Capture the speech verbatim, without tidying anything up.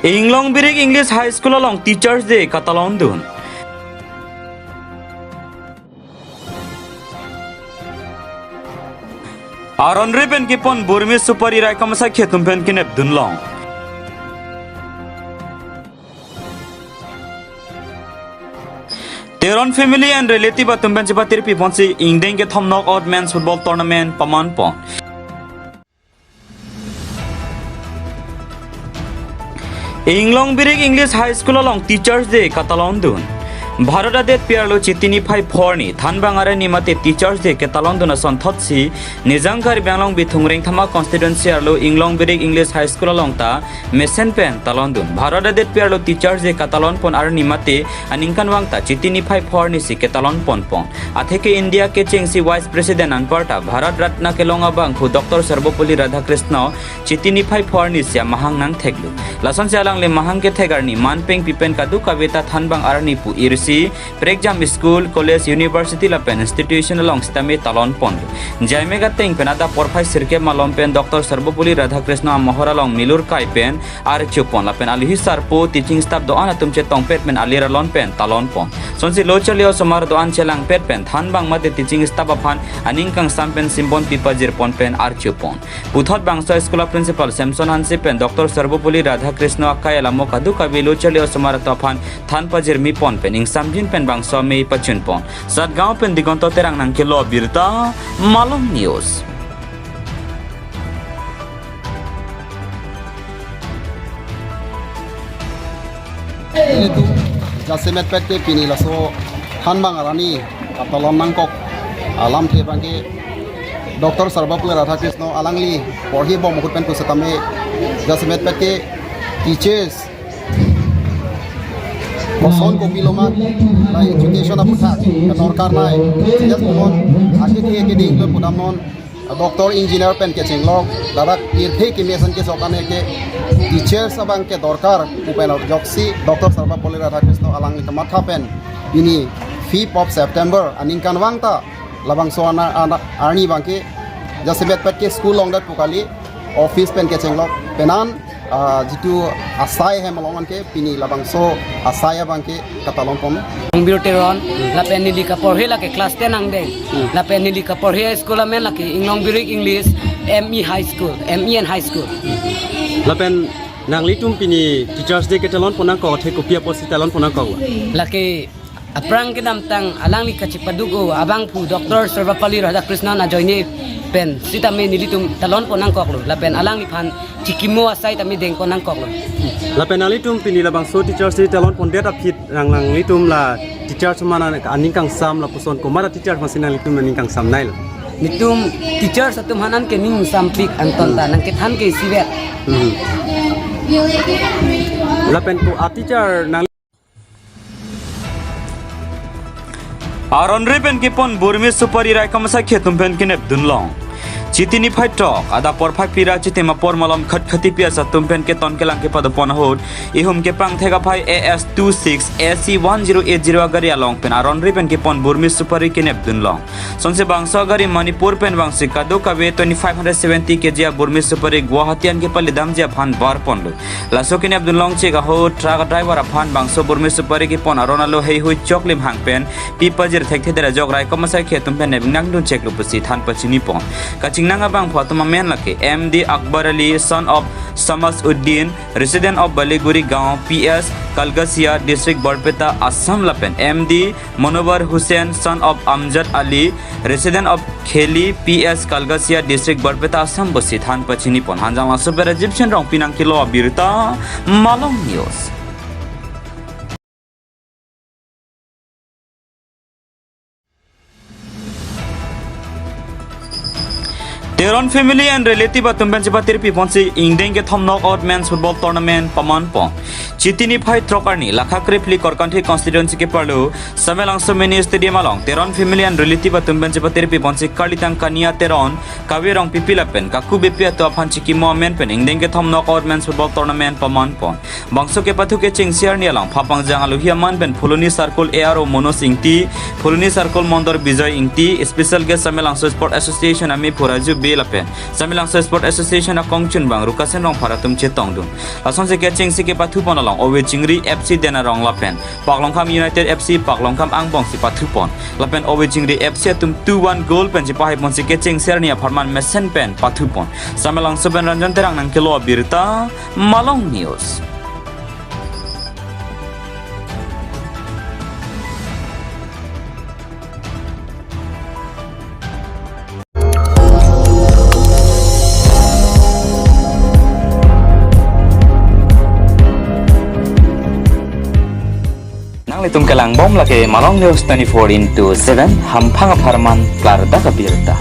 Inglongbirik English High School along Teachers Day katalondun. Aron ri pen kepon Burmese supari raikom asai akhei atum pen kenepdunlong. Teron family and relative atum pen chepatirpi ponsi ingdeng kethom knockout men's football tournament pamanpon. Inglongbirik English High School along Teachers Day katalondun. Bharat adetpi arlo Chiti niphai phor arni thanbang arni mate Teachers Day katalondun asonthotsi Nijang Karbi Anglong Bithung Rengthama constituency arlo Inglongbirik English High School along ta mesen pen talondun. Bharat adetpi arlo Teachers Day katalonpon arni mate aningkanvang ta Chiti niphai phor arnisi katalonponpon. Atheke India kechengsi Vice President anparta Bharat Ratna kelong abangphu Doctor Sarvepalli Radhakrishna Chiti niphai phor arnisi amahang nangtheklo. Lasonsi alangli mahang kethek arni man pengpi pen kadokave ta thanbang arni pu irsi prekjam school, college, university lapen institution along sitame talonpon. Jaime kateng pen adap porphai sirkep malom pen Doctor Sarvepalli Radhakrishna amohor along milur kai pen archupon lapen aluhi sarpo teaching staff do-an atum chetongpet pen alir alon pen talonpon. Sonsi lo charli osomar do-an chelangpet pen thanbang mate teaching staff aphan aning kangsam pen symbol pipajirpon pen archupon. Puthot bangso school a principal Samson Hanse pen Doctor Sarvepalli Radhakrishna akai alamo kadokave lo charli osomar atum aphan than pajirmipon pen ingsamjin pen bangso amei pachunpon. Satgaon pen Digonto Terang nangkelo birta Malong News. Ilitum jasemet pet ke pini laso thanbang arni katalon nangkok alamthe abangke Doctor Sarvepalli Radhakrishna alangli porhi bom ahut pen pusitame jasemet pet ke teachers koson kopilo ma la education aputhak kadorkar nai. Siyas pumon akhei akhei keding lo pudamnon doctor engineer pen kechenglok ladak pirthe kemesen kesok ane ke teachers abangke dorkar pu pen arjoksi Doctor Sarvepalli Radhakrishna alangli kamatha pen pini fifth of September aningkanvang ta labangso ana, ana, arni abangke jasemet pet ke school longdet pu kali office pen kechenglok penan, ah, jitu asai hem along anke pini labangso asai abangke katalonpon. Inglongbirik Teron, lapen neli kaporhi lake class ten angdeng. Hmm. Lapen neli kaporhi school amen lake Inglongbirik English M E High School, M E and High School. Lapen nanglitum pini Teachers Day katalonpon nangkok athe kopi apotsi talonpon nangkok? Lake aphrang kedamtang alangli kachepaduk-o abangphu Doctor Sarvepalli Radhakrishnan ajoine pen sitame nelitum talonpon nangkoklo lapen alangliphan chikimo asai tame dengpon nangkoklo. Lapen nanglitum pini labangso Teachers Day talonpondet aphi nang nanglitum la teachers atum aphan aning kangsam lapuson komat a teachers aphansi nanglitum aning kangsam nailo? Netum teachers atum aphan an ke ning sampik angton ta nangkethan ke isivet. Hmm. Lapen ko a teacher nang Aron ri pen kepon Burmese supari raikom asai akhei atum pen kenepdunlong. Chiti niphai throk adap porphai phli ra chitim apor malom khatkhati pi asai atum pen keton kelang kepadopon ahut ihum kepangthek aphai A S two six A C one zero eight zero agari along pen aron ri pen kepon Burmese supari kenepdunlong. Sonsi bangso agari Manipur pen vangsi kadokave twenty-five hundred seventy K G a Burmese supari Guwahati an kepalidamji aphan barponlo. Laso kenepdunlong chek ahut truck driver aphan bangso Burmese supari kepon aron alo heihui choklim hang pen pipajir thekthedere ajok raikom asai akhei atum pen nepnangdun cheklo pusi than pachinipon. Kachingnang abangphu atum amen lake M D Akbar Ali, son of Samas Uddin, resident of Baliguri Gaon, P S Kalgasia, District Barpeta, Assam lapen M D Monobar Hussain, son of Amjad Ali, resident of Kheli, P S Kalgasia, District Barpeta, Assam pusi than pachinipon. Hanjanglangso pen Rajiv Singh Rongpi nangkelo abirta, Malong News. Teron family and relative atum pen chepatirpi ponsi ingdeng kethom knockout men's football tournament pamanpon. Chiti niphai throk arni Lakha Krepli Korkanthi constituency keparlo Samelangso mini stadium along Teron family and relative atum pen chepatirpi ponsi Karlitang Kania Teron, Kave Rongpipi lapen Kaku Beypi atum aphan chikimo amen pen ingdeng kethom knockout men's football tournament pamanpon. Bangso kepathu kechengsi arni along phapangjang aluhi aman pen Phuloni Circle A R O Monos Ingti, Phuloni Circle Mondor Bijoy Ingti, special guest Samelangso Sport Association amephu Raju lapen Samelangso Sport Association akongchunbang Rukasen Rongphar atum chetongdun. Lasonsi kechengsi kepathupon along Ove Chingri F C Denarong lapen Paklongkham United F C Paklongkham angbongsi pathupon. Lapen Ove Chingri F C atum two one goal pensi pahaiponsi kechengsi arni apharman mesen pen pathupon. Samelangso pen Ranjan Terang nangkelo abirta, Malong News. Nanglitum kelangbom lake Malong News twenty-four into seven, hamphang apharman klardak abirta.